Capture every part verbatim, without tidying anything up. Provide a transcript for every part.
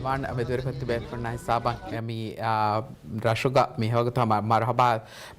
ވާން މެދުވެރިކޮށް ތިބޭފުޅުންނާ ހިސާބަށް މި، އާ، ރަށުގަ މި ހަވަގުތު ހަމަ މަރުހަބާ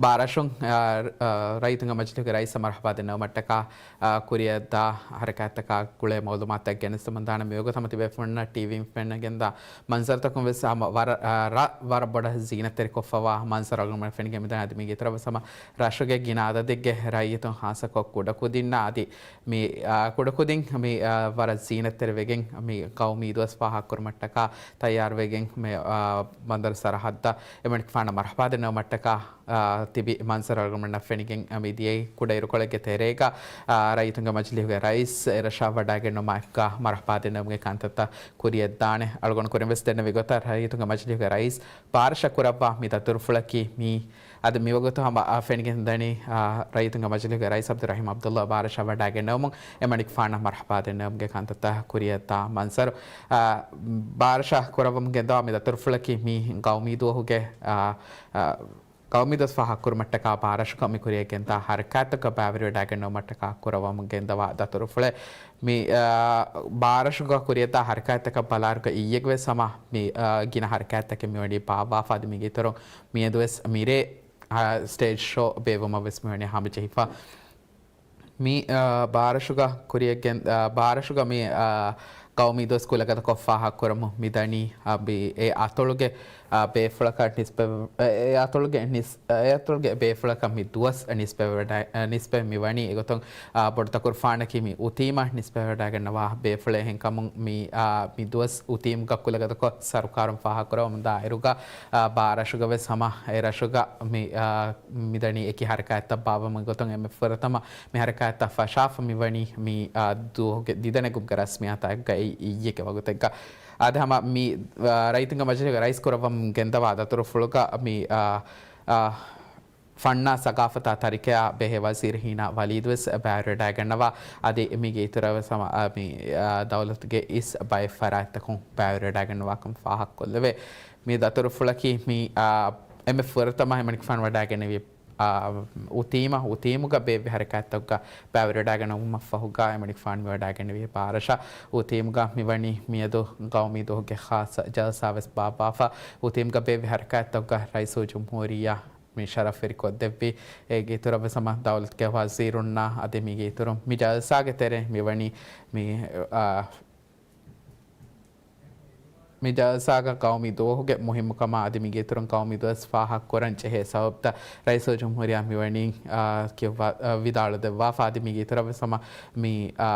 ބާރަށުން، އާ، އާ، ރައްޔިތުންގެ މަޖިލީހުގެ ރައީސަށް މަރުހަބާ ދެންނެވުމަށްޓަކާ، އާ، ކުރިއަށްދާ ހަރަކާތްތަކާ ގުޅޭ މައުލޫމާތުތައް ގެނެސްދެމުންދާނެ. މިވަގުތު ހަމަ ތިބޭފުޅުންނަށް ޓީވީ ފެންނަ ގެންދާ މަންޒަރުތަކުން ވެސް ހަމަ ވަރަށް، އާ، ރަށް ވަރަށް ބޮޑަށް ޒީނަތްތެރިކޮށްފަވާ މަންޒަރު އަޅުގަނޑުމެން ފެނިގެން މިދާނެ. އަދި މީގެ އިތުރަށް ވެސް ހަމަ ރަށުގެ ގިނަ އަދަދެއްގެ ރައްޔިތުން ހާއްސަކޮށް ކުޑަކުދިންނާ އަދި މި، އާ، ކުޑަކުދިން މި، އާ، ވަރަށް ޒީނަތްތެރިވެގެން މި ގައުމީ ދުވަސް ފާހަގަކުރުމަށްޓަކާ ތައްޔާރުވެގެން މި، އާ، ބަނދަރު ސަރަހައްދަށް އެމަނިކުފާނަށް މަރުހަބާ ދެންނެވުމަށްޓަކާ، އާ، ތިބި މަންޒަރު އަޅުގަނޑުމެންނަށް ފެނިގެން މި ދިޔައީ. ކުޑައިރުކޮޅެއްގެ ތެރޭގަ، އާ، ރައްޔިތުންގެ މަޖިލީހުގެ ރައީސް އެރަށަށް ވަޑައިގެންނުމާއެކުގަ މަރުހަބާ ދެންނެވުމުގެ ކަންތައްތައް ކުރިއަށްދާނެ. އަޅުގަނޑު ކުރިން ވެސް ދެންނެވި ގޮތަށް ރައްޔިތުންގެ މަޖިލީހުގެ ރައީސް ބާރަށަށް ކުރައްވާ މި ދަތުރުފުޅަކީ މީ އަދި މިވަގުތު ހަމަ، އާ، ފެނިގެން ދަނީ، އާ، ރައްޔިތުންގެ މަޖިލީހުގެ ރައީސް ޢަބްދުއްރަޙީމް ޢަބްދުﷲ ބާރަށަށް ވަޑައިގެންނެވުމުން އެމަނިކުފާނަށް މަރުޙަބާ ދެންނެވުމުގެ ކަންތައްތައް ކުރިއަށްދާ މަންޒަރު. އާ، ބާރަށަށް ކުރައްވަމުން ގެންދަވާ މި ދަތުރުފުޅަކީ މީ ގައުމީ ދުވަހުގެ، އާ، އާ، ގައުމީ ދުވަސް ފާހަގަކުރުމަށްޓަކާ ބާރަށުގަ މި ކުރިއަށް ގެންދާ ހަރަކާތްތަކަށް ބައިވެރިވެވަޑައިގެންނެވުމަށްޓަކާ ކުރައްވަމުން ގެންދަވާ ދަތުރުފުޅެއް. މި، އާ، ބާރަށުގަ ކުރިއަށްދާ ހަރަކާތްތަކަށް ބަލާއިރުގަ އިއްޔެގެ ވެސް ހަމަ މި، އާ، ގިނަ ހަރަކާތްތަކެއް މިވަނީ ބާއްވާފަ އަދި މީގެ އިތުރުން މިއަދު ވެސް މިރޭ، އާ، ސްޓޭޖް ޝޯ ބޭއްވުމަށް ވެސް މިވަނީ ހަމަޖެހިފަ. މި، އާ، ބާރަށުގަ ކުރިއަށް ގެން-، އާ، ބާރަށުގަ މި، އާ، ގައުމީ ދުވަސް ކުލަގަދަކޮށް ފާހަގަކުރަމުން މިދަނީ، އާ، މި އެ އަތޮޅުގެ، އާ، ބޭފުޅަކަށް ނިސްބަތް، އެ، އެ އަތޮޅުގެ ނިސް-، އެ އަތޮޅުގެ ބޭފުޅަކަށް މި ދުވަސް ނިސްބަތްވެވަޑައި-، ނިސްބަތް މިވަނީ. އެގޮތުން، އާ، ބޮޑު ތަކުރުފާނަކީ މި އުތީމަށް ނިސްބަތްވެވަޑައިގަންނަވާ ބޭފުޅެއް. އެހެންކަމުން މި، އާ، މި ދުވަސް އުތީމުގަ ކުލަގަދަކޮށް ސަރުކާރުން ފާހަގަކުރައްވަމުންދާ އިރުގަ، އާ، ބާރަށުގަ ވެސް ހަމަ އެ ރަށުގަ މި، އާ، މިދަނީ އެކި ހަރަކާތްތައް ބާއްވަމުން ގޮތުން އެންމެ ފުރަތަމަ މި ހަރަކާތްތައް ފަށާފަ މިވަނީ މި، އާ، ދުވަހުގެ ދިދަނެގުމުގެ ރަސްމިއްޔާތާއެއްގައި އިއްޔެގެ ވަގުތެއްގަ. އާދެ ހަމަ މި، އާ، ރައްޔިތުންގެ މަޖިލީހުގެ ރައީސް ކުރައްވަމުން ގެންދަވާ ދަތުރުފުޅުގަ މި، އާ، އާ، ފަންނާ ސަގާފަތާ ތަރިކަޔާ ބެހޭ ވަޒީރު ހީނާ ވަލީދު ވެސް ބައިވެރިވެޑައިގަންނަވާ. އަދި މީގެ އިތުރަށް ވެސް ހަމަ، އާ، މި، އާ، ދައުލަތުގެ އިސް ބައެއް ފަރާތްތަކުން ބައިވެރިވެޑައިގަންނަވާކަން ފާހަގަކޮށްލެވޭ. މި ދަތުރުފުޅަކީ މި، އާ، އެންމެ ފުރަތަމަ އެމަނިކުފާނު ވަޑައިގެންނެވި، އާ، އުތީމަށް، އުތީމުގަ ބޭއްވި ހަރަކާތްތަކުގަ ބައިވެރިވެޑައިގަންނަވުމަށްފަހުގަ އެމަނިކުފާނު މިވަޑައިގެންނެވި ބާރަށަށް އުތީމުގަ މިވަނީ މިއަދު ގައުމީ ދުވަހުގެ ޚާއްޞަ ޖަލްސާ ވެސް ބާއްވާފަ. އުތީމުގަ ބޭއްވި ހަރަކާތްތަކުގަ ރައީސުލްޖުމްހޫރިއްޔާ މި ޝަރަފްވެރިކޮށްދެއްވި. އޭގެ އިތުރަށް ވެސް ހަމަ ދައުލަތުގެ ވަޒީރުންނާ އަދި މީގެ އިތުރުން މި ޖަލްސާގެ ތެރޭ މިވަނީ މި، އާ، މި ޖަލްސާގަ ގައުމީ ދުވަހުގެ މުހިއްމުކަމާ އަދި މީގެ އިތުރުން ގައުމީ ދުވަސް ފާހަގަކުރަން ޖެހޭ ސަބަބުތައް ރައީސުލްޖުމްހޫރިއްޔާ މިވަނީ، އާ، ކިޔައްވާ، އާ، ވިދާޅުދެއްވާފަ. އަދި މީގެ އިތުރަށް ވެސް ހަމަ މި، އާ،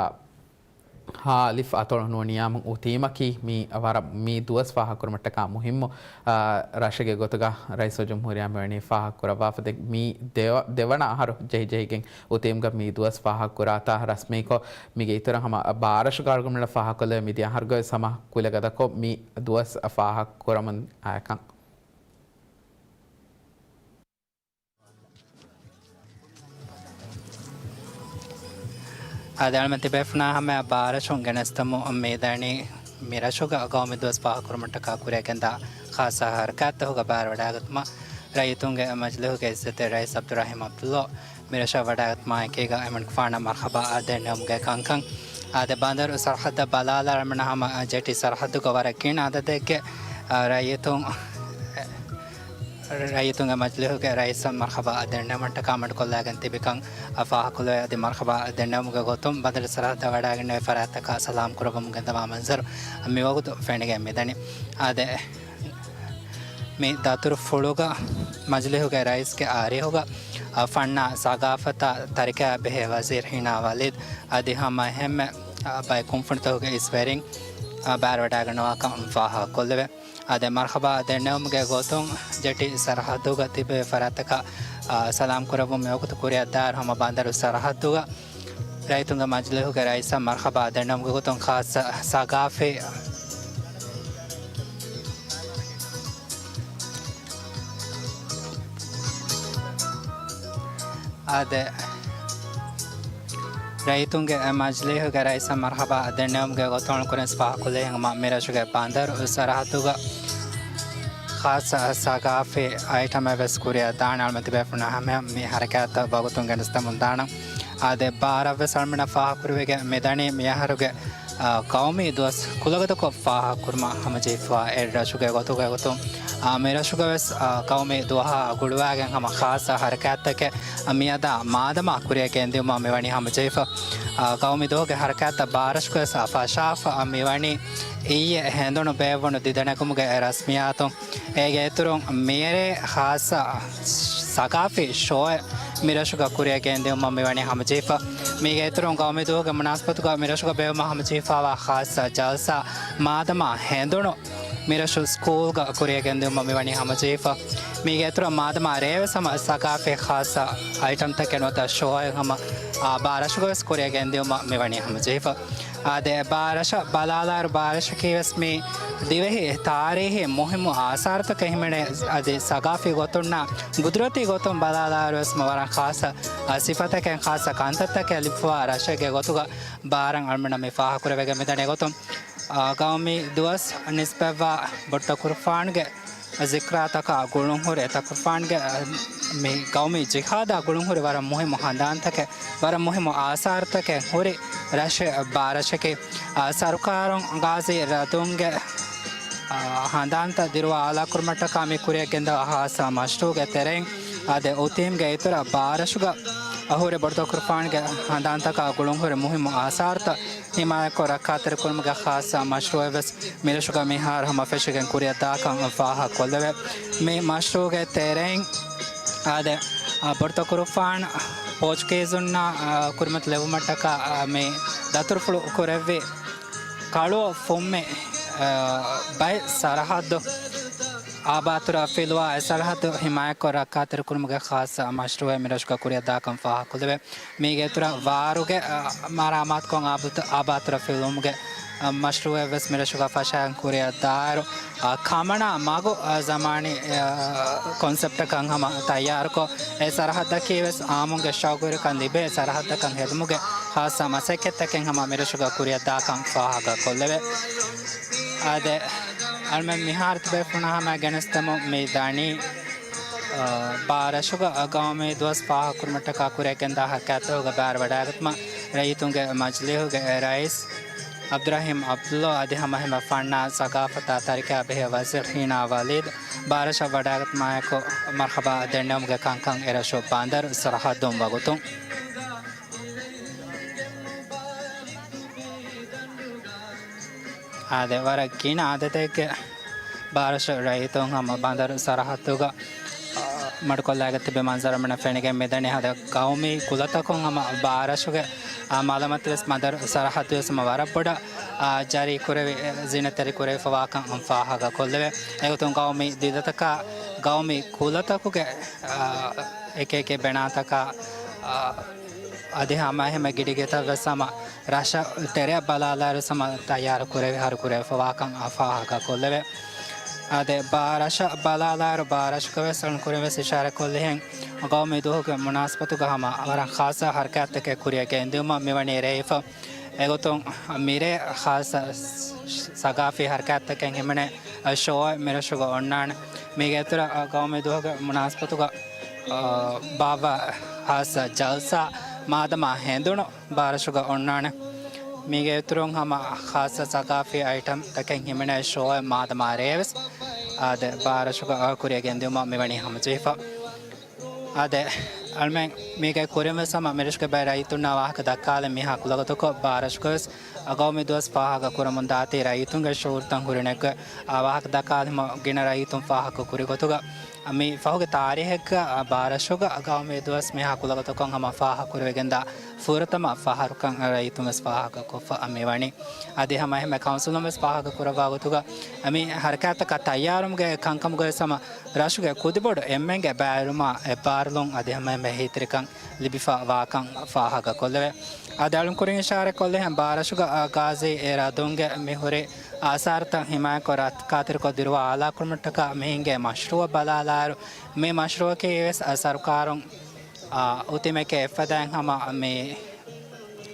ހާލިފް އަތޮޅު ނޫނިޔާމު އުތީމަކީ މި ވަރަށް މި ދުވަސް ފާހަގަކުރުމަށްޓަކާ މުހިއްމު، އާ، ރަށެއްގެ ގޮތުގަ ރައީސުލްޖުމްހޫރިއްޔާ މިވަނީ ފާހަގަކުރައްވާފަ. ދެ-، މީ ދެވަ-، ދެވަނަ އަހަރު ޖެހިޖެހިގެން އުތީމުގަ މި ދުވަސް ފާހަގަކުރާތާ ރަސްމީކޮށް، މީގެ އިތުރަށް ހަމަ ބާރަށުގަ އަޅުގަނޑުމެންނަށް ފާހަގަކޮށްލެވޭ މިދިޔަ އަހަރުގަވެސް ހަމަ ކުލަގަދަކޮށް މި ދުވަސް ފާހަގަކުރަމުން އައިކަން. އާދެ، އަޅަމެން ތިބޭފުނާ ހަމަޔަށް ބާރަށުން ގެނެސްދެމުން މިދަނީ މިރަށުގަ ގައުމީ ދުވަސް ފާހަގަކުރުމަށްޓަކާ ކުރިއަށްގެންދާ ޚާއްޞަ ހަރަކާތްތަކުގަ ބައިވެރިވެވަޑައިގަތުމަށް ރައްޔިތުންގެ މަޖިލީހުގެ އިއްޒަތްތެރި ރައީސް ޢަބްދުއްރަޙީމް ޢަބްދުﷲ މިރަށަށް ވަޑައިގަތުމާއެކީގަ އެމަނިކުފާނަށް މަރްޙަބާ އާ ދެންނެވުމުގެ ކަންކަން. އާދެ، ބަނދަރު ސަރަޙައްދަށް ބަލާލާ އަޅަމެން ހަމަ ޖެޓީ ސަރަޙައްދުގަ ވަރަށް ގިނަ އަދަދެއްގެ، އާ، ރައްޔިތުން، ރައްޔިތުންގެ މަޖިލީހުގެ ރައީސަށް މަރްޙަބާ ދެންނެވުމަށްޓަކާ މަޑުކޮށްލާގެން ތިބިކަން ފާހަގަކޮށްލެވޭ. އަދި މަރްޙަބާ ދެންނެވުމުގެ ގޮތުން ބަނދަރު ސަރަޙައްދަށް ވަޑައިގެންނެވި ފަރާތްތަކަށް ސަލާމް ކުރައްވަމުން ގެންދަވާ މަންޒަރު މިވަގުތު ފެނިގެން މިދަނީ. އާދެ، މި ދަތުރުފުޅުގަ މަޖިލީހުގެ ރައީސްގެ އަރިހުގަ، އާ، ފަންނާ ސަގާފަތާ ތަރިކަޔާ ބެހޭ ވަޒީރު ހީނާ ވަލީދު އަދި ހަމަ އެހެންމެ، އާ، ބައެއް ކުންފުނިތަކުގެ އިސްވެރިން، އާ، ބައިވެރިވެވަޑައިގަންނަވާކަން ފާހަގަކޮށްލެވޭ. އާދެ، މަރްޙަބާ ދެންނެވުމުގެ ގޮތުން ޖެޓީ ސަރަޙައްދުގަ ތިބޭ ފަރާތްތަކަށް، އާ، ސަލާމް ކުރެއްވުން މިވަގުތު ކުރިއަށްދާއިރު ހަމަ ބަނދަރު ސަރަޙައްދުގަ ރައްޔިތުންގެ މަޖިލީހުގެ ރައީސަށް މަރްޙަބާ ދެންނެވުމުގެ ގޮތުން ޚާއްޞަ ސަގާފީ އާދެ، ރައްޔިތުންގެ މަޖިލީހުގެ ރައީސަށް މަރުޙަބާ ދެންނެވުމުގެ ގޮތުން ކުރިން ފާހަގަކޮށްލީ ހަމަ މިރަށުގެ ބަނދަރު ސަރަހައްދުގަ ޚާއްޞަ ސަގާފީ އައިޓަމެއް ވެސް ކުރިއަށް ދާނެ. އަޅުމެން ތިބޭފުޅުންނާ ހަމަޔަށް މި ހަރަކާތްތައް ވަގުތުން ގެނެސްދެމުން ދާނަން. އާދެ، ބާރަށްވެސް އަޅުމެންނަށް ފާހަގަކުރެވިގެން މިދަނީ މިއަހަރުގެ އާ، ގައުމީ ދުވަސް ކުލަގަދަކޮށް ފާހަގަކުރުމަށް ހަމަޖެހިފަވާ އެއް ރަށުގެ ގޮތުގައި ގޮތުން، އާ، މި ރަށުގަ ވެސް، އާ، ގައުމީ ދުވަހާ ގުޅުވާގެން ހަމަ ޚާއްޞަ ހަރަކާތްތަކެއް، އާ، މިއަދާ މާދަމާ ކުރިއަށް ގެންދިއުމަށް މިވަނީ ހަމަޖެހިފަ. އާ، ގައުމީ ދުވަހުގެ ހަރަކާތްތައް ބާރަށުގަ ވެސް، އާ، ފަށާފަ، އާ، މިވަނީ އިއްޔެ ހެނދުނު ބޭއްވުނު ދިދަނެގުމުގެ ރަސްމިއްޔާތުން. އޭގެ އިތުރުން މިއެރޭ ޚާއްޞަ ސަގާފީ ޝޯއެއް މިރަށުގަ ކުރިއަށް ގެންދިއުމަށް މިވަނީ ހަމަޖެހިފަ. މީގެ އިތުރުން ގައުމީ ދުވަހުގެ މުނާސަބަތުގަ މިރަށުގަ ބޭއްވުމަށް ހަމަޖެހިފަވާ ޚާއްޞަ ޖަލްސާ މާދަމާ ހެނދުނު މިރަށު ސްކޫލްގަ ކުރިއަށް ގެންދިއުމަށް މިވަނީ ހަމަޖެހިފަ. މީގެ އިތުރަށް މާދަމާ ރޭވެސް ހަމަ ސަގާފީ ޚާއްޞަ އައިޓަމްތަކެއް ނުވަތަ ޝޯއެއް ހަމަ، އާ، ބާރަށުގަވެސް ކުރިއަށް ގެންދިއުމަށް މިވަނީ ހަމަޖެހިފަ. އާދެ، ބާރަށަށް ބަލާލާއިރު ބާރަށަކީވެސް މި ދިވެހި ތާރީހީ މުހިއްމު އާސާރުތަކެއް ހިމެނޭ، އަދި ސަގާފީ ގޮތުންނާ ގުދުރަތީ ގޮތުން ބަލާލާއިރުވެސް ވަރަށް ޚާއްޞަ، އާ، ސިފަތަކެއް، ޚާއްޞަ ކަންތައްތަކެއް ލިބިފަވާ ރަށެއްގެ ގޮތުގަ ބާރަށް އަޅުމެންނަށް މި ފާހަގަކުރެވިގެން މިދަނީ. އެގޮތުން، އާ، ގައުމީ ދުވަސް ނިސްބަތްވާ ބޮއްޓަކުރުފާނުގެ ޒިކްރާތަކާ ގުޅުންހުރި، އެތަކުރުފާނުގެ، އަ، މި ގައުމީ ޖިހާދާ ގުޅުންހުރި ވަރަށް މުހިއްމު ހަނދާންތަކެއް، ވަރަށް މުހިއްމު އާސާރުތަކެއް ހުރި ރަށެއް ބާރަށަކީ. އަ، ސަރުކާރުން ގާޒީ ރަދުންގެ، އަ، ހަނދާންތައް ދިރުވާ އާލާކުރުމަށްޓަކާ މި ކުރިއަށް ގެންދަވާ ހާއްސަ މަޝްރޫޢުގެ ތެރެއިން އާދެ، އޮތީމްގެ އިތުރަށް ބާރަށުގަ އަހުރެ ބޮޑުތަކުރުފާނުގެ ހަނދާންތަކާ ގުޅުންހުރި މުހިއްމު އާސާރުތައް ހިމާޔަތްކޮށް ރައްކާތެރިކުރުމުގެ ޚާއްޞަ މަޝްރޫޢެއް ވެސް މިރަށުގަ މިހާރު ހަމަ ފެށިގެން ކުރިއަށް ދާކަން ފާހަގަކޮށްލެވޭ. މި މަޝްރޫޢުގެ ތެރެއިން އާދެ، އަ، ބޮޑުތަކުރުފާނު ޕޯޗުގީޒުންނާ، އަ، ކުރިމަތި ލެވުމަށްޓަކާ، އަ، މި ދަތުރުފުޅު ކުރެއްވި ކަޅުއަށް ފުއްމި، އަ، ބައެއް ސަރަހައްދު އާބާތުރަށް ފިލުވާ އެ ސަރަހައްދު ހިމާޔަތްކޮށް ރައްކާތެރިކުރުމުގެ ޚާއްޞަ މަޝްރޫޢެއް މިރަށުގަ ކުރިއަށް ދާކަން ފާހަގަކޮށްލެވޭ. މީގެ އިތުރަށް ވާރުގެ، އަ، މަރާމާތުކޮށް އާބުތަ-، އާބާތުރަށް ފިލުވުމުގެ، އަ، މަޝްރޫޢެއް ވެސް މިރަށުގަ ފަށައިގެން ކުރިއަށް ދާއިރު، އަ، ކަމަނާ މަގު، އަ، ޒަމާނީ، އަ، ކޮންސެޕްޓަކަށް ހަމަ ތައްޔާރުކޮށް، އެ ސަރަހައްދަކީ ވެސް އާއްމުންގެ ޝައުގުވެރިކަން ލިބޭ ސަރަހައްދަކަށް ހެދުމުގެ ޚާއްޞަ މަސައްކަތްތަކެއް ހަމަ މިރަށުގަ ކުރިއަށް ދާކަން ފާހަގަކޮށްލެވޭ. އާދެ، އަޅުމެން މިހާރު ތިބޭފުޅުންނާ ހަމަ ގެނެސްދެމުން މި ދަނީ، އާ، ބާރަށުގަ ގައުމީ ދުވަސް ފާހަގަކުރުމަށްޓަކާ ކުރިއަށް ގެންދާ ހަރަކާތްތަކުގެ ބައިވެރިވަޑައިގަތުމަށް ރައްޔިތުންގެ މަޖިލީހުގެ ރައީސް އަބްދުރަހީމް އަބްދުﷲ އަދި ހަމަ ހިމެނޭ ފަންނާ ސަގާފަތާ ތަރިކައާ ބެހޭ ވަޒީރު ހީނާ ވަލީދު ބާރަށަށް ވަޑައިގަތުމާއެކު މަރުޙަބާ ދެންނެވުމުގެ ކަންކަން އެރަށު ބަނދަރު ސަރަހައްދުން ވަގުތުން. އާދެ، ވަރަށް ގިނަ އަދަދެއްގެ ބާރަށު ރައްޔިތުން ހަމަ ބަނދަރު ސަރަހައްދުގަ، އާ، މަޑުކޮށްލައިގަތް ތިބި މަންޒަރު އަޅުމެންނަށް ފެނިގެން މިދަނީ. އާދެ، ގައުމީ ކުލަތަކުން ހަމަ ބާރަށުގެ، އާ، މަލަމަތިވެސް ބަނދަރު ސަރަހައްދުވެސް ހަމަ ވަރަށް ބޮޑަށް، އާ، ޖަރީކުރެވި، އެ، ޒީނަތްތެރި ކުރެވިފަވާކަން ފާހަގަކޮށްލެވޭ. އެގޮތުން ގައުމީ ދިދަތަކާ، ގައުމީ ކުލަތަކުގެ، އާ، އެކިއެކި ބެނާތަކާ، އާ، އަދި ހަމައެހެންމެ ގިޑިގެތައް ވެސް ހަމަ ރަށަށް ތެރެއަށް ބަލާލާއިރު ހަމަ ތައްޔާރު ކުރެވި ހަރު ކުރެވިފަވާކަން ފާހަގަކޮށްލެވޭ. އާދެ، ބާރަށަށް ބަލާލާއިރު ބާރަށުގަވެސް އަޅުން ކުރިންވެސް އިޝާރަތްކޮށްލިހެން ގައުމީ ދުވަހުގެ މުނާސަބަތުގަ ހަމަ ވަރަށް ޚާއްޞަ ހަރަކާތްތަކެއް ކުރިއަށް ގެންދިއުމަށް މިވަނީ ރޭވިފަ. އެގޮތުން މިރޭ ޚާއްޞަ ސަގާފީ ހަރަކާތްތަކެއް ހިމެނޭ ޝޯއެއް މިރަށުގަ އޮންނާނެ. މީގެ އިތުރަށް ގައުމީ ދުވަހުގެ މުނާސަބަތުގަ، އާ، ބާއްވާ ޚާއްޞަ ޖަލްސާ މާދަމާ ހެނދުނު ބާރަށުގަ އޮންނާނެ. މީގެ އިތުރުން ހަމަ ޚާއްޞަ ސަގާފީ އައިޓަމް ތަކެއް ހިމެނޭ ޝޯއެއް މާދަމާ ރޭވެސް އާދެ، ބާރަށުގަ ކުރިއަށް ގެންދިއުމަށް މިވަނީ ހަމަޖެހިފަ. އާދެ، އަޅުމެން މީގެ ކުރިންވެސް ހަމަ މިރަށުގެ ބައެއް ރައްޔިތުންނާ ވާހަކަ ދައްކާލަން މިހާ ކުލަގަދަކޮށް ބާރަށުގަވެސް ގައުމީ ދުވަސް ފާހަގަ ކުރަމުން ދާތީ ރައްޔިތުންގެ ޝުޢޫރުތައް ހުރިނެއްގެ ވާހަކަ ދައްކާލަން ގިނަ ރައްޔިތުން ފާހަގަ ކުރި ގޮތުގަ މި ފަހުގެ ތާރީހެއްގަ ބާރަށުގަ ގައުމީ ދުވަސް މިހާ ކުލަގަދަކޮށް ހަމަ ފާހަގަ ކުރެވިގެންދާ ފުރަތަމަ ފަހަރުކަން ރައްޔިތުން ވެސް ފާހަގަ ކޮށްފަ މިވަނީ. އަދި ހަމަ އެހެންމެ ކައުންސިލުން ވެސް ފާހަގަ ކުރައްވާ ގޮތުގަ މި ހަރަކާތަކާ ތައްޔާރުވުމުގެ ކަންކަމުގަ ވެސް ހަމަ ރަށުގެ ކުދިބޮޑު އެންމެންގެ ބައިވެރިވުމާ އެއްބާރުލުން އަދި ހަމަ އެހެންމެ އެހީތެރިކަން ލިބިފަ ވާކަން ފާހަގަ ކޮށްލެވޭ. އަދި އަޅުން ކުރިން އިޝާރަތް ކޮށްލިހެން ބާރަށުގަ ގާޒީ އެ ރަދުންގެ މި ހުރި އާސާރުތައް ހިމާޔަތްކޮށް ރައްކާތެރިކޮށް ދިރުވާ އާލާކުރުމަށްޓަކާ މި ހިންގޭ މަޝްރޫޢަށް ބަލާލާއިރު، މި މަޝްރޫޢަކީ ވެސް ސަރުކާރުން، އާ، އުތިމެކޭ އެއްފަދައިން ހަމަ މި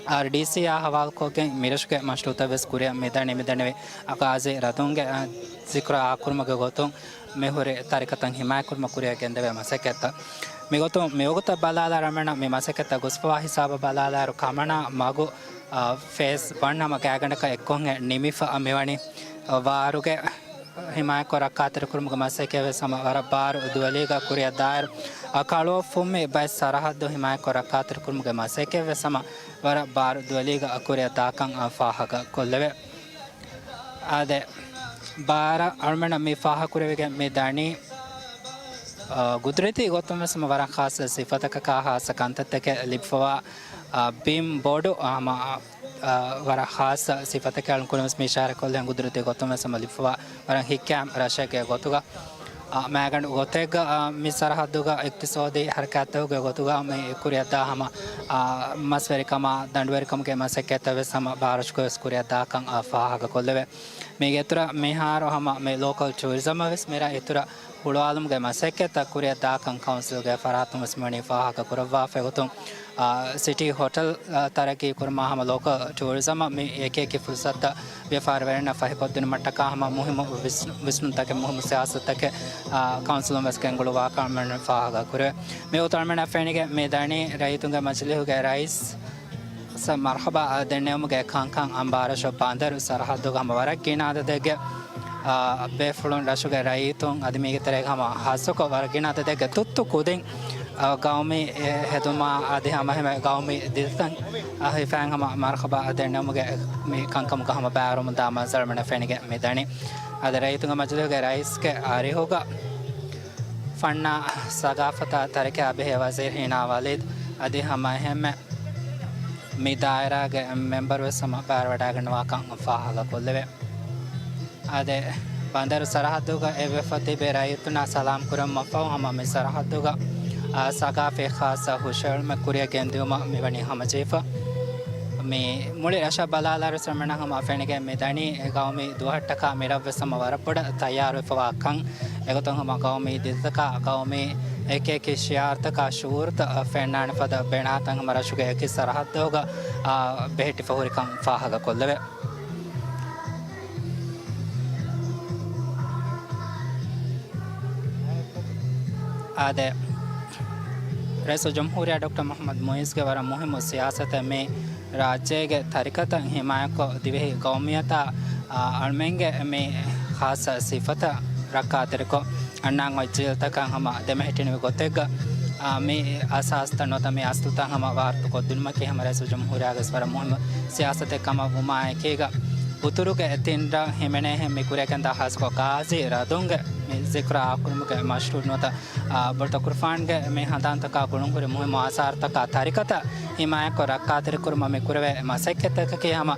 އާރްޑީސީއާ ހަވާލުކޮށްގެން މިރަށުގެ މަޝްރޫއުތައް ވެސް ކުރިއަށް މިދަނީ. މިދަނީ އަ، ޣާޒީ ރަދުންގެ، އަ، ޒިކުރާ އާކުރުމުގެ ގޮތުން މިހުރި ތަރިކަތައް ހިމާޔަތްކުރުމަށް ކުރިއަށް ގެންދެވޭ މަސައްކަތްތައް. މިގޮތުން މިވަގުތަށް ބަލާލާ ރަމެނަށް މި މަސައްކަތްތައް ގޮސްފަވާ ހިސާބަށް ބަލާލާއިރު ކަމަނާ މަގު، އަ، ފޭސް ވަން ހަމަ ގާތްގަނޑަކަށް އެއްކޮށް ނިމިފަ މިވަނީ. އަ، ވާރުގެ ހިމާޔަތްކޮށް ރައްކާތެރިކުރުމުގެ މަސައްކަތް ވެސް ހަމަ ވަރަށް ބާރު ދުވަލީގަ ކުރިއަށް ދާއިރު، އަ، ކަޅުއޮށް ފުންމި ބައެއް ސަރަހައްދު ހިމާޔަތްކޮށް ރައްކާތެރިކުރުމުގެ މަސައްކަތް ވެސް ހަމަ ވަރަށް ބާރު ދުވަލީގަ ކުރިއަށް ދާކަން، އަ، ފާހަގަ ކޮށްލެވޭ. އާދެ، ބާރަށް އަޅުމެންނަށް މި ފާހަގަކުރެވިގެން މި ދަނީ، އަ، ގުދުރަތީ ގޮތުން ވެސް ހަމަ ވަރަށް ޚާއްޞަ ސިފަތަކަކާ ޚާއްޞަ ކަންތައްތަކެއް ލިބިފަވާ، އަ، ބިން ބޮޑު ހަމަ، އަ، ވަރަށް ޚާއްޞަ ސިފަތަކެއް އަޅުން ކުރިން ވެސް މި އިޝާރާތް ކޮށްލި ގުދުރަތީ ގޮތުން ވެސް ހަމަ ލިބިފަވާ ވަރަށް ހިތްކައިމު ރަށެއްގެ ގޮތުގަ، އާ، މައިގަނޑު ގޮތެއްގަ، އާ، މި ސަރަހައްދުގަ އިޤްތިޞާދީ ޙަރަކާތްތަކުގެ ގޮތުގަ މި ކުރިއަށްދާ ހަމަ، އާ، މަސްވެރިކަމާ، ދަނޑުވެރިކަމުގެ މަސައްކަތްތައް ވެސް ހަމަ ބާރަށުގަ ވެސް ކުރިއަށްދާކަން، އާ، ފާހަގަކޮށްލެވޭ. މީގެ އިތުރަށް މިހާރު ހަމަ މި ލޯކަލް ޓޫރިޒަމަށް ވެސް މިރަށް އިތުރަށް ހުޅުވާލުމުގެ މަސައްކަތްތައް ކުރިއަށް ދާކަން ކައުންސިލްގެ ފަރާތުން ވެސް މިވަނީ ފާހަގަ ކުރައްވާފައި ގޮތުން، އާ، ސިޓީ ހޮޓަލް، އާ، ތަރައްގީ ކުރުމާ ހަމަ ލޯކަލް ޓޫރިޒަމަށް މި އެކި އެކި ފުރުސަތުތައް ވިޔަފާރިވެރިންނަށް ފަހިކޮށްދިނުމަށްޓަކާ ހަމަ މުހިއްމު ވިސްނު-، ވިސްނުންތަކެއް، މުހިއްމު ސިޔާސަތުތަކެއް، އާ، ކައުންސިލުން ވެސް ގެންގުޅުއްވާކަން އަޅުމެން ފާހަގަ ކުރޭ. މިވަގުތު އަޅުމެންނަށް ފެނިގެން މި ދަނީ ރައްޔިތުންގެ މަޖިލީހުގެ ރައީސް މަރުޙަބާ ދެންނެވުމުގެ ކަންކަން އަނބާރަށު ބަނދަރު ސަރަހައްދުގަ ހަމަ ވަރަށް ގިނަ އަދަދެއްގެ، އާ، ބޭފުޅުން ރަށުގެ ރައްޔިތުން އަދި މީގެ ތެރޭގަ ހަމަ ހާއްސަކޮށް ވަރަށް ގިނަ އަދަދެއްގެ ތުއްތު ކުދިން، އާ، ގައުމީ، އެ، ހެދުމާ އަދި ހަމަ އެހެން ގައުމީ ދިދަތައް، އާ، ހިފައިން ހަމަ މަރުޙަބާ ދެންނެވުމުގެ މި ކަންކަމުގަ ހަމަ ބައިވެރިވަމުންދާ މަންޒަރު އަޅުމެންނަށް ފެނިގެން މި ދަނީ. އަދި ރައްޔިތުންގެ މަޖިލީހުގެ ރައީސްގެ އަރިހުގަ ފަންނާ ސަގާފަތާ ތަރިކައާ ބެހޭ ވަޒީރު ހީނާ ވަލީދު އަދި ހަމަ އެހެންމެ މި ދާއިރާގެ މެމްބަރު ވެސް ހަމަ ބައިވެރިވެވަޑައިގަންނަވާކަން ފާހަގަ ކޮށްލެވޭ. އާދެ، ބަނދަރު ސަރަހައްދުގަ އެއްވެފަ ތިބި ރައްޔިތުންނާ ސަލާމް ކުރަމުން ފަހު ހަމަ މި ސަރަހައްދުގަ، އާ، ސަގާފީ ޚާއްޞަ ހުށައެޅުމެއް ކުރިއަށް ގެންދިއުމަށް މިވަނީ ހަމަޖެހިފަ. މި މުޅި ރަށަށް ބަލާލާއިރު އަޅުމެންނަށް ހަމަ ފެނިގެން މި ދަނީ ގައުމީ ދުވަހަށްޓަކާ މިރަށް ވެސް ހަމަ ވަރަށް ބޮޑަށް ތައްޔާރުވެފަވާ ކަން. އެގޮތުން ހަމަ ގައުމީ ދިދަތަކާ، ގައުމީ އެކި އެކި ޝިޢާރުތަކާ، ޝުޢޫރުތައް ފެންނާނެ ފަދަ ބެނާތައް ހަމަ ރަށުގެ އެކި ސަރަހައްދަކުގަ، އާ، ބެހެއްޓިފަ ހުރިކަން ފާހަގަ ކޮށްލެވޭ. އާދެ، ރައީސުލްޖުމްހޫރިއްޔާ ޑޮކްޓަރ މުޙައްމަދު މުޢިއްޒުގެ ވަރަށް މުހިއްމު ސިޔާސަތެއް މި ރާއްޖޭގެ ތަރިކަތައް ހިމާޔަތްކޮށް، ދިވެހި ގައުމިއްޔަތާ، އާ، އަޅުމެންގެ މި ޚާއްޞަ ސިފަތައް ރައްކާތެރިކޮށް، އަންނަ އޮތް ޖީލްތަކަށް ހަމަ ދެމެހެއްޓެނިވި ގޮތެއްގަ، އާ، މި އަސާސްތައް ނުވަތަ މި އަސްލުތައް ހަމަ ވާރުތު ކޮށްދިނުމަކީ ހަމަ ރައީސުލްޖުމްހޫރިއްޔާގެ ވަރަށް މުހިއްމު ސިޔާސަތެއް ކަމަށް ވުމާއެކީގަ، އުތުރުގެ ތިން ރަށް ހިމެނޭހެން މި ކުރިއަށް ގެންދާ ޚާއްޞަކޮށް ގާޒީ ރަދުންގެ މި ޒިކުރާ އާކުރުމުގެ މަޝްރޫޢު ނުވަތަ، އާ، ބޮޑުތަކުރުފާންގެ މި ހަނދާންތަކާ ގުޅުންހުރި މުހިއްމު އާސާރުތަކާ ތަރިކަތައް ހިމާޔަތްކޮށް ރައްކާތެރިކުރުމަށް މި ކުރެވޭ މަސައްކަތްތަކަކީ ހަމަ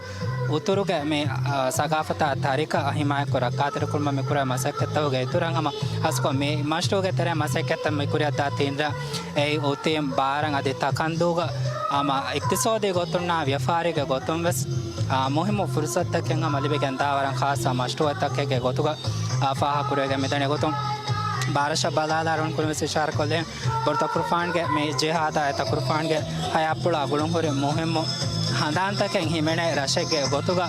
އުތުރުގެ މި، އާ، ސަގާފަތާ ތަރިކަ ހިމާޔަތްކޮށް ރައްކާތެރިކުރުމަށް މި ކުރެވޭ މަސައްކަތްތަކުގެ އިތުރަށް ހަމަ ހާއްސަކޮށް މި މަޝްރޫޢުގެ ތެރޭ މަސައްކަތްތައް މި ކުރިއަށްދާ ތިން ރަށް އެއީ އުތީމް، ބާރަން އަދި ތަކަންދޫގަ ހަމަ އިޤްތިޞާދީ ގޮތުންނާ ވިޔަފާރީގެ ގޮތުން ވެސް، އާ، މުހިއްމު ފުރުޞަތުތަކެއް ހަމަ ލިބިގެން ދާ ވަރަށް ޚާއްޞަ މަޝްރޫޢުތަކެއްގެ ގޮތުގަ، އާ، ފާހަގަކުރެވިގެން މިދަނީ. އެގޮތުން ބާރަށަށް ބަލާލާއިރު އަޅުން ކުރިން ވެސް އިޝާރާތްކޮށްލި ބޮޑުތަކުރުފާންގެ މި ޖިހާދާ އެ ތަކުރުފާންގެ ހަޔާތްޕުޅާ ގުޅުންހުރި މުހިއްމު ހަނދާންތަކެއް ހިމެނޭ ރަށެއްގެ ގޮތުގަ،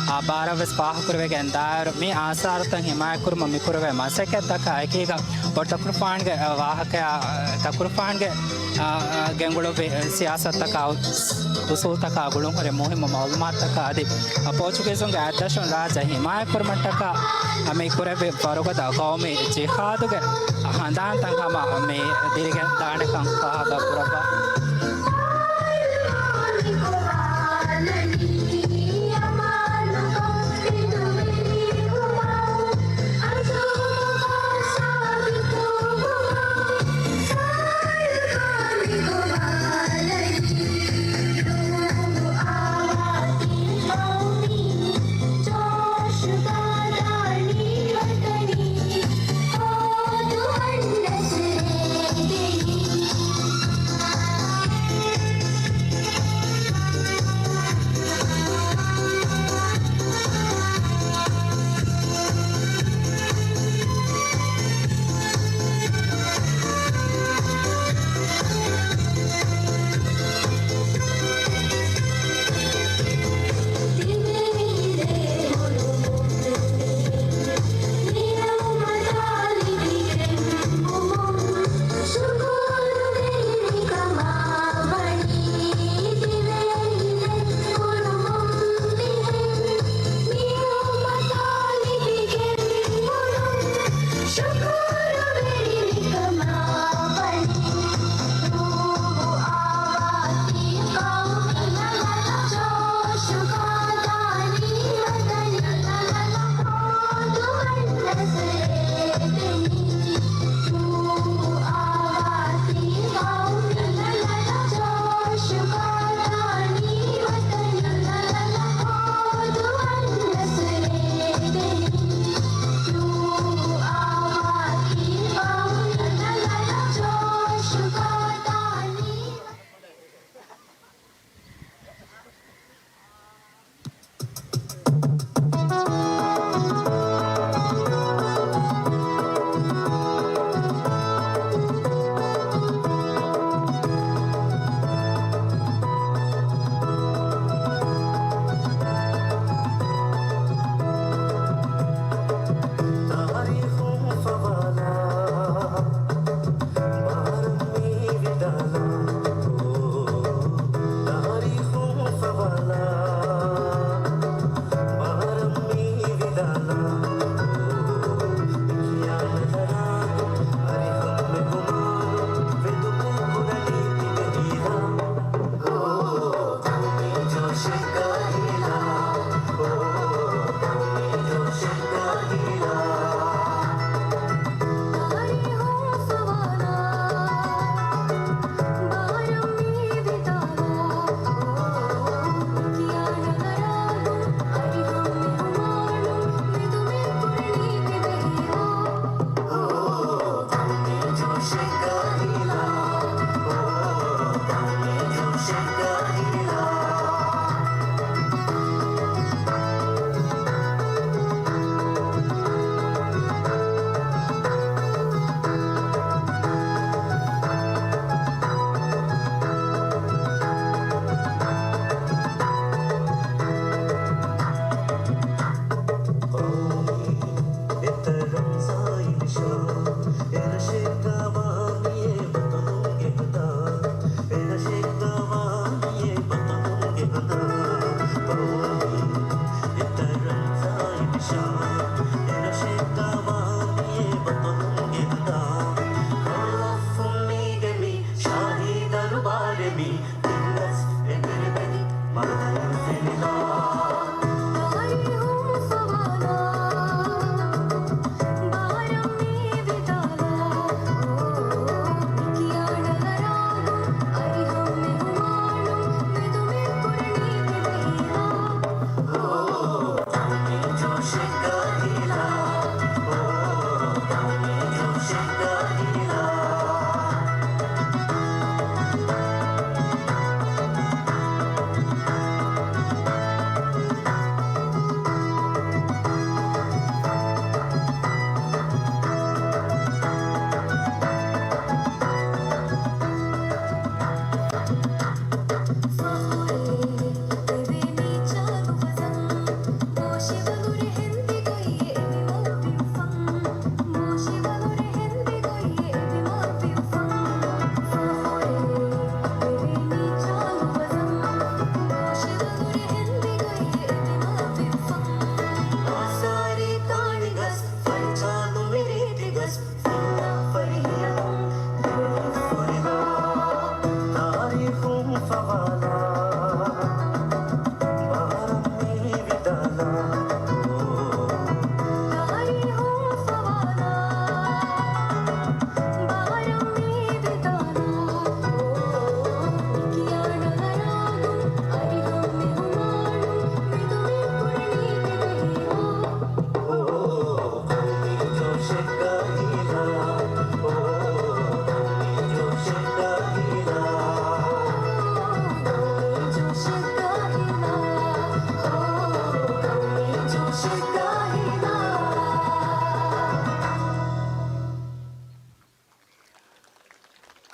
އާ، ބާރަށް ވެސް ފާހަގަކުރެވިގެން ދާއިރު، މި އާސާރުތައް ހިމާޔަތްކުރުމަށް މި ކުރެވޭ މަސައްކަތްތަކާ އެކީގަ، ބޮޑުތަކުރުފާންގެ، އާ، ވާހަކަޔާ، އާ، ތަކުރުފާންގެ، އާ، އާ، ގެންގުޅުއްވި ސިޔާސަތުތަކާ، އުސޫލުތަކާ ގުޅުންހުރި މުހިއްމު މަޢުލޫމާތުތަކާ އަދި ޕޯޗުގީޒުންގެ އަތްދަށުން ރާއްޖެ ހިމާޔަތްކުރުމަށްޓަކާ މި ކުރެއްވި ވަރުގަދަ ގައުމީ ޖިހާދުގެ ހަނދާންތައް ހަމަ މި ދިރިގެން ދާނެކަން ފާހަގަ ކުރައްވާ.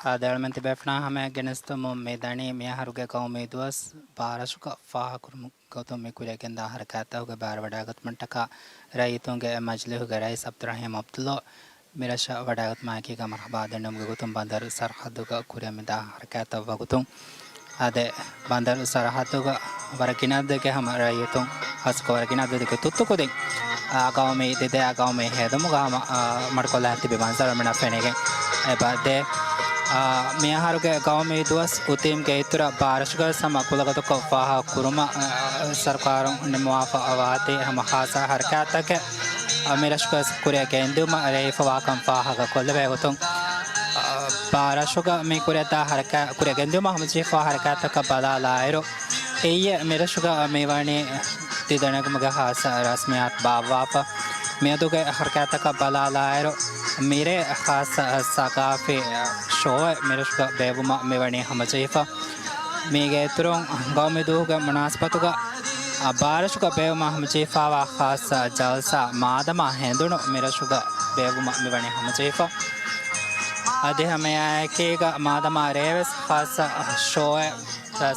އާދެ، އަޅުމެން ތިބޭފުޅާ ހަމަޔަށް ގެނެސްދެމުން މި ދަނީ މިއަހަރުގެ ގައުމީ ދުވަސް ބާރަށުގަ ފާހަގަކުރުމުގެ ގޮތުން މި ކުރިއަށް ގެންދާ ހަރަކާތްތަކުގެ ބާރު ވަޑައިގަތުމަށްޓަކާ ރައްޔިތުންގެ މަޖިލީހުގެ ރައީސް ޢަބްދުއްރަޙީމް ޢަބްދުﷲ މިރަށަށް ވަޑައިގަތުމާއެކީގަ މަރްޙަބާ ދެންނެވުމުގެ ގޮތުން ބަނދަރު ސަރަޙައްދުގަ ކުރިއަށް މިދާ ހަރަކާތްތައް ވަގުތުން އާދެ، ބަނދަރު ސަރަޙައްދުގަ ވަރަށް ގިނަ އަދަދެއްގެ ހަމަ ރައްޔިތުން ހަސްކޮށް ވަރަށް ގިނަ އަދަދެއްގެ ތުއްތު ކުދިން އާ ގައުމީ ދެދެއާ ގައުމީ ހޭދަމުގަ ހަމަ އާ މަޑުކޮށްލާ ތިބި މަންޒަރު މިނަށް ފެނިގެން އެބަ ދޭ. އާ، މިއަހަރުގެ ގައުމީ ދުވަސް އުތީމްގެ އިތުރަށް ބާރަށުގަ ވެސް ހަމަ ކުލަގަދަކޮށް ފާހަގަ ކުރުމަށް އާ، ސަރުކާރުން ނިންމަވާފަ ވާތީ ހަމަ ޚާއްޞަ ހަރަކާތްތަކެއް އާ، މިރަށުގަ ވެސް ކުރިއަށް ގެންދިއުމަށް ރޭވިފަވާކަން ފާހަގަ ކޮށްލެވޭ ގޮތުން، އާ، ބާރަށުގަ މި ކުރިއަށްދާ ހަރަކާ، ކުރިއަށް ގެންދިއުމަށް ހަމަޖެހިފަ ހަރަކާތްތަކަށް ބަލާލާއިރު، އިއްޔެ މިރަށުގަ މިވަނީ ދިދަނެގުމުގެ ޚާއްޞަ ރަސްމިއްޔާތު ބާއްވާފަ. މިއަދުގެ ހަރަކާތްތަކަށް ބަލާލާއިރު، މިރޭ ޚާއްޞަ ސަގާފީ ޝޯއެއް މިރަށުގަ ބޭއްވުމަށް މިވަނީ ހަމަޖެހިފަ. މީގެ އިތުރުން ގައުމީ ދުވަހުގެ މުނާސަބަތުގަ ބާރަށުގަ ބޭއްވުމަށް ހަމަޖެހިފަވާ ޚާއްޞަ ޖަލްސާ މާދަމާ ހެނދުނު މިރަށުގަ ބޭއްވުމަށް މިވަނީ ހަމަޖެހިފަ. އަދި ހަމައެއާއެކީގަ މާދަމާ ރޭވެސް ޚާއްޞަ ޝޯއެއް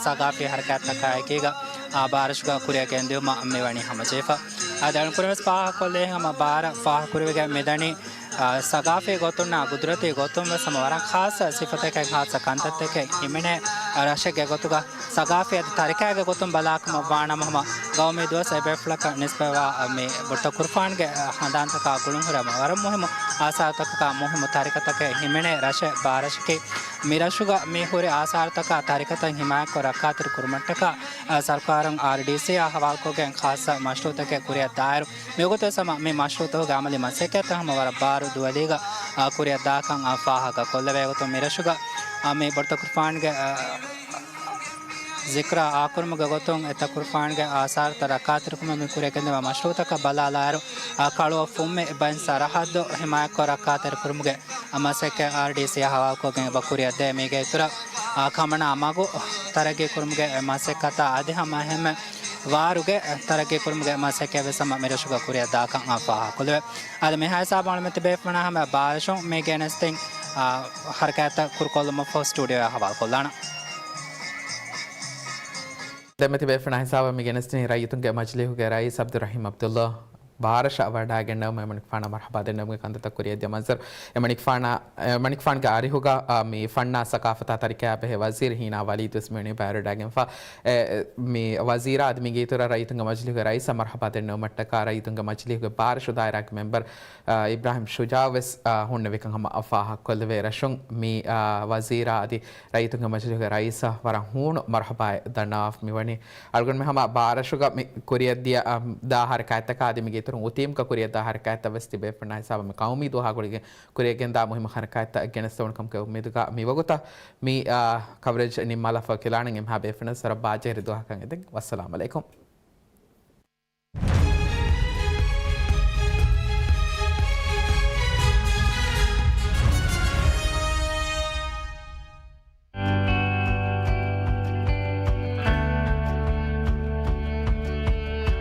ސަގާފީ ހަރަކާތްތަކާ އެކީގަ، އާ، ބާރަށުގަ ކުރިއަށް ގެންދިއުމަށް މިވަނީ ހަމަޖެހިފަ. އާދެ، އަޅުން ކުރިންވެސް ފާހަގަކޮށްލީ ހަމަ ބާރަށް ފާހަގަކުރެވިގެން މިދަނީ، އާ، ސަގާފީ ގޮތުންނާ ގުދުރަތީ ގޮތުންވެސް ހަމަ ވަރަށް ޚާއްޞަ ސިފަތަކެއް، ޚާއްޞަ ކަންތައްތަކެއް ހިމެނޭ، އާ، ރަށެއްގެ ގޮތުގަ ސަގާފީ އަދި ތަރިކާގެ ގޮތުން ބަލާކަމަށް ވާނަމަ ހަމަ ގައުމީ ދުވަސް އެބޭފުޅަކަށް ނިސްބަތްވާ، އާ، މި ބުއްޓަ ކުރުފާންގެ، އާ، ހަނދާންތަކާ ގުޅުންހުރެ ވަރަށް މުހިއްމު އާސާރުތަކަކާ މުހިއްމު ތަރިކަތަކެއް ހިމެނޭ ރަށެއް ބާރަށަކީ. މިރަށުގަ މި ހުރި އާސާރުތަކާ ތަރިކަތައް ހިމާޔަތްކޮށް ރައްކާތެރި ކުރުމަށްޓަކާ، އާ، ސަރުކާރުން އާރްޑީސީއާ ހަވާލުކޮށްގެން ޚާއްޞަ މަޝްރޫއުތަކެއް ކުރިއަށް ދާއިރު، މިވަގުތުވެސް ހަމަ މި މަޝްރޫއުތަކުގެ އަމަލީ މަސައްކަތްތައް ހަމަ ވަރަށް ބާރު ދުވަލީގަ، އާ، ކުރިއަށް ދާކަން، އާ، ފާހަގަ ކޮށްލެވޭ ގޮތުން މިރަށުގަ، އާ، މި ބޮޑުތަކުރުފާންގެ، އާ، ޒިކްރާ އާކުރުމުގެ ގޮތުން އެތަކުރުފާންގެ އާސާރުތައް ރައްކާތެރިކުރުމަށް މި ކުރިއަށް ގެންދެވޭ މަޝްރޫއުތަކަށް ބަލާލާއިރު، އާ، ކަޅުއަށް ފުއްމި ބައިން ސަރަހައްދު ހިމާޔަތްކޮށް ރައްކާތެރިކުރުމުގެ މަސައްކަތް އާރްޑީސީއާ ހަވާލުކޮށްގެން އެބަ ކުރިއަށް ދޭ. މީގެ އިތުރަށް، އާ، ކަމަނާ މަގު ތަރައްގީ ކުރުމުގެ މަސައްކަތާ އަދި ހަމަ އެހެންމެ ވާރުގެ ތަރައްގީ ކުރުމުގެ މަސައްކަތް ވެސް ހަމަ މިރަށުގަ ކުރިއަށް ދާކަން އާ ފާހަގަކޮށްލެވޭ. އަދި މިހާ ހިސާބަށް އަޅުމެން ތިބޭފުޅުންނާ ހަމަ ބާރަށުން މި ގެނެސްދިން، އާ، ހަރަކާތްތައް ކުރުކޮށްލުމަށްފަހު ސްޓޫޑިއޯއާ ހަވާލުކޮށްލާނަން. ދެންމެ ތިބޭފުޅުންނާ ހިސާބަށް މި ގެނެސްދިނީ ރައްޔިތުންގެ މަޖިލީހުގެ ރައީސް ޢަބްދުއްރަޙީމް ޢަބްދުﷲ ބާރަށަށް ވަޑައިގެންނެވުމަށް އެމަނިކުފާނާ މަރްޙަބާ ދެންނެވުމުގެ ކަންތައްތައް ކުރިއަށްދިޔަ މަންޒަރު. އެމަނިކުފާނާ، އެމަނިކުފާނުގެ އަރިހުގަ، އާ، މި ފަންނާ ސަގާފަތާ ތަރިކަޔާ ބެހޭ ވަޒީރު ހީނާ ވަލީދުވެސް މިވަނީ ބައިވެރިވެވަޑައިގެންފަ. އެ، މި ވަޒީރާ އަދި މީގެ އިތުރަށް ރައްޔިތުންގެ މަޖިލީހުގެ ރައީސަށް މަރްޙަބާ ދެންނެވުމަށްޓަކާ ރައްޔިތުންގެ މަޖިލީހުގެ ބާރަށު ދާއިރާގެ މެމްބަރު، އާ، އިބްރާހިމް ޝުޖާއުވެސް، އާ، ހުންނެވިކަން ހަމަ އަ ފާހަގަކޮށްލެވޭ. ރަށުން މި، އާ، ވަޒީރާ އަދި ރައްޔިތުންގެ މަޖިލީހުގެ ރައީސަށް ވަރަށް ހޫނު މަރްޙަބާއެއް ދަންނަވާފަ މިވަނީ. އަޅުގަނޑުމެން ހަމަ ބާރަށުގަ މި ކުރިއަށްދިޔަ، އާ، ދާ ހަރަކާތްތަކާ އަދި މީގެ އިތުރުން އުތީމްގަ ކުރިއަށްދާ ހަރަކާތްތައް ވެސް ތިބޭފުޅުންނާ ހިސާބަށް މި ޤައުމީ ދުވަހާ ގުޅިގެން ކުރިއަށްގެންދާ މުހިއްމު ހަރަކާތްތައް ގެނެސްދެވުނު ކަމުގެ އުއްމީދުގަ މިވަގުތަށް މި، އާ، ކަވަރޭޖް ނިންމާލާފަ ކިލާނެން އެމްހާ ބޭފުޅުންނަށް ވަރަށް ބާއްޖަވެރި ދުވަހަކަށް އެދެން. ވައްސަލާމް އަލައިކުމް.